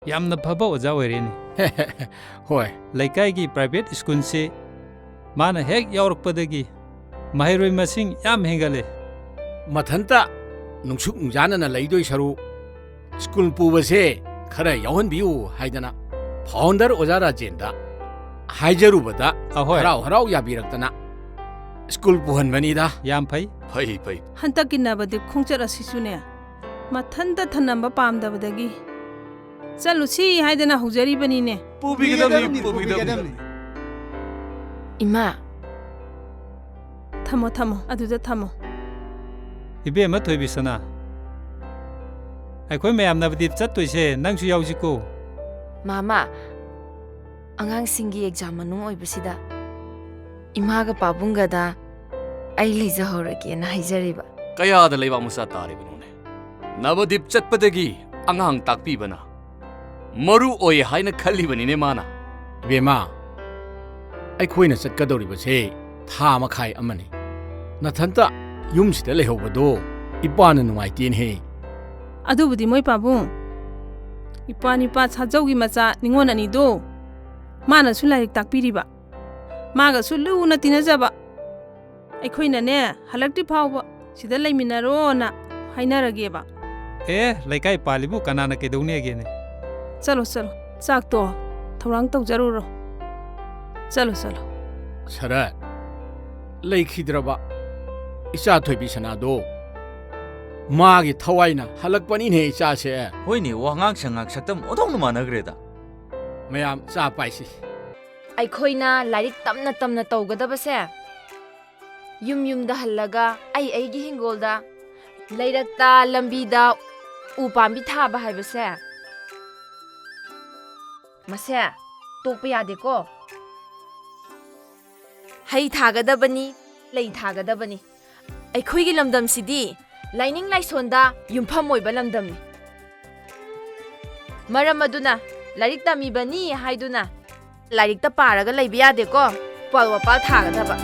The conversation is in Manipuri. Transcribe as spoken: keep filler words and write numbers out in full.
ꯌꯥꯝꯅ ꯐꯕ ꯑꯣꯖꯥ ꯑꯣꯏꯔꯦꯅꯦ꯫ ꯍꯣꯏ꯫ ꯂꯩꯀꯥꯏꯒꯤ private schoolꯁꯤ ꯃꯥꯅ ꯍꯦꯛ ꯌꯥꯎꯔꯛꯄꯗꯒꯤ ꯃꯍꯩꯔꯣꯏ ꯃꯁꯤꯡ ꯌꯥꯝ ꯍꯦꯟꯒꯠꯂꯦ꯫ ꯃꯊꯟꯇ ꯅꯨꯡꯁꯨꯛ ꯅꯨꯡꯖꯥꯅꯅ ꯂꯩꯗꯣꯏ ꯁꯔꯨꯛ, school ꯄꯨꯕꯁꯦ ꯈꯔ ꯌꯥꯎꯍꯟꯕꯤꯌꯨ ꯍꯥꯏꯗꯅ founder ꯑꯣꯖꯥ ꯔꯥꯖꯦꯟꯗ ꯍꯥꯏꯖꯔꯨꯕꯗ ꯑꯍꯣꯏ꯫ ꯍꯔꯥꯎ ꯍꯔꯥꯎ ꯌꯥꯕꯤꯔꯛꯇꯅ school ꯄꯨꯍꯟꯕꯅꯤꯗ꯫ ꯌꯥꯝ ꯐꯩ꯫ ꯐꯩ, ꯐꯩ꯫ ꯍꯟꯗꯛꯀꯤ ꯅꯕꯗꯤꯞ ꯈꯣꯡꯆꯠ ꯑꯁꯤꯁꯨꯅꯦ, ꯃꯊꯟꯇ ꯊꯅꯝꯕ ꯄꯥꯝꯗꯕꯗꯒꯤ ꯆꯠꯂꯨꯁꯤ ꯍꯥꯏꯗꯅ ꯍꯧꯖꯔꯤꯕꯅꯤꯅꯦ꯫ ꯄꯨꯕꯤꯒꯗꯕꯅꯤ, ꯄꯨꯕꯤꯒꯗꯕꯅꯤ꯫ ꯏꯃꯥ꯫ ꯊꯝꯃꯣ, ꯊꯝꯃꯣ, ꯑꯗꯨꯗ ꯊꯝꯃꯣ꯫ ꯏꯕꯦꯝꯃ ꯊꯣꯏꯕꯤꯁꯅꯥ, ꯑꯩꯈꯣꯏ ꯃꯌꯥꯝ ꯅꯕꯗꯤꯞ ꯆꯠꯇꯣꯏꯁꯦ ꯅꯪꯁꯨ ꯌꯥꯎꯁꯤꯀꯣ꯫ ꯃꯥꯃꯥ, ꯑꯉꯥꯡꯁꯤꯡꯒꯤ exam ꯃꯅꯨꯡ ꯑꯣꯏꯕꯁꯤꯗ ꯏꯃꯥꯒ ꯄꯥꯕꯨꯡꯒꯗ ꯑꯩ ꯂꯩꯖꯍꯧꯔꯒꯦꯅ ꯍꯥꯏꯖꯔꯤꯕ꯫ ꯀꯌꯥꯗ ꯂꯩꯕꯥꯛ ꯃꯆꯥ ꯇꯥꯔꯤꯕꯅꯣꯅꯦ? ꯅꯕꯗꯤꯞ ꯆꯠꯄꯗꯒꯤ ꯑꯉꯥꯡ ꯇꯥꯛꯄꯤꯕꯅ ꯃꯔꯨ ꯑꯣꯏ ꯍꯥꯏꯅ ꯈꯜꯂꯤꯕꯅꯤꯅꯦ ꯃꯥꯅ꯫ ꯏꯕꯦꯝꯃ, ꯑꯩꯈꯣꯏꯅ ꯆꯠꯀꯗꯧꯔꯤꯕꯁꯦ ꯊꯥ ꯃꯈꯥꯏ ꯑꯃꯅꯤ꯫ ꯅꯊꯟꯇ ꯌꯨꯝꯁꯤꯗ ꯂꯩꯍꯧꯕꯗꯣ ꯏꯄꯥꯅ ꯅꯨꯡꯉꯥꯏꯇꯦꯅꯦꯍꯦ꯫ ꯑꯗꯨꯕꯨꯗꯤ ꯃꯣꯏ ꯄꯥꯕꯨꯡ, ꯏꯄ꯭ꯋꯥ ꯅꯤꯄꯥ ꯁꯥꯖꯧꯒꯤ ꯃꯆꯥ ꯅꯤꯉꯣꯜ ꯑꯅꯤꯗꯣ ꯃꯥꯅꯁꯨ ꯂꯥꯏꯔꯤꯛ ꯇꯥꯛꯄꯤꯔꯤꯕ, ꯃꯥꯒꯁꯨ ꯂꯨꯅ ꯇꯤꯟꯅꯖꯕ꯫ ꯑꯩꯈꯣꯏꯅꯅꯦ, ꯍꯜꯂꯛꯇ꯭ꯔꯤ ꯐꯥꯎꯕ ꯁꯤꯗ ꯂꯩꯃꯤꯟꯅꯔꯣꯅ ꯍꯥꯏꯅꯔꯒꯦꯕ꯫ ꯑꯦ, ꯂꯩꯀꯥꯏ ꯄꯥꯜꯂꯤꯕꯨ ꯀꯅꯥꯅ ꯀꯩꯗꯧꯅꯦꯒꯦꯅꯦ? ꯆꯠꯂꯣ, ꯆꯠꯂꯣ, ꯆꯥꯛꯇꯣ ꯊꯧꯔꯥꯡ ꯇꯧꯖꯔꯨꯔꯣ꯫ ꯆꯠꯂꯣ, ꯆꯠꯂꯣ꯫ ꯁꯔꯠ, ꯂꯩꯈꯤꯗ꯭ꯔꯕ ꯏꯆꯥ ꯊꯣꯏꯕꯤ ꯁꯅꯥꯗꯣ ꯃꯥꯒꯤ ꯊꯋꯥꯏꯅ ꯍꯜꯂꯛꯄꯅꯤꯅꯦ ꯏꯆꯥꯁꯦ꯫ ꯍꯣꯏꯅꯦ, ꯋꯥꯉꯥꯡ ꯁꯉꯥꯡ ꯁꯛꯇꯝ ꯑꯣꯟꯊꯣꯛꯅ ꯃꯥꯟꯅꯈ꯭ꯔꯦꯗ꯫ ꯃꯌꯥꯝ ꯆꯥ ꯄꯥꯏꯁꯤ꯫ ꯑꯩꯈꯣꯏꯅ ꯂꯥꯏꯔꯤꯛ ꯇꯝꯅ ꯇꯝꯅ ꯇꯧꯒꯗꯕꯁꯦ, ꯌꯨꯝ ꯌꯨꯝꯗ ꯍꯜꯂꯒ ꯑꯩ ꯑꯩꯒꯤ ꯍꯤꯡꯒꯣꯜꯗ, ꯂꯩꯔꯛꯇ, ꯂꯝꯕꯤꯗ ꯎ ꯄꯥꯝꯕꯤ ꯊꯥꯕ ꯍꯥꯏꯕꯁꯦ, ꯃꯁꯦ ꯇꯣꯛꯄ ꯌꯥꯗꯦꯀꯣ꯫ ꯍꯩ ꯊꯥꯒꯗꯕꯅꯤ, ꯂꯩ ꯊꯥꯒꯗꯕꯅꯤ꯫ ꯑꯩꯈꯣꯏꯒꯤ ꯂꯝꯗꯝꯁꯤꯗꯤ ꯂꯥꯏꯅꯤꯡ ꯂꯥꯏꯁꯣꯟꯗ ꯌꯨꯝꯐꯝ ꯑꯣꯏꯕ ꯂꯝꯗꯝꯅꯤ꯫ ꯃꯔꯝ ꯑꯗꯨꯅ ꯂꯥꯏꯔꯤꯛ ꯇꯝꯃꯤꯕꯅꯤ ꯍꯥꯏꯗꯨꯅ ꯂꯥꯏꯔꯤꯛꯇ ꯄꯥꯔꯒ ꯂꯩꯕ ꯌꯥꯗꯦꯀꯣ, ꯎꯄꯥꯜ ꯋꯥꯄꯥꯜ ꯊꯥꯒꯗꯕ꯫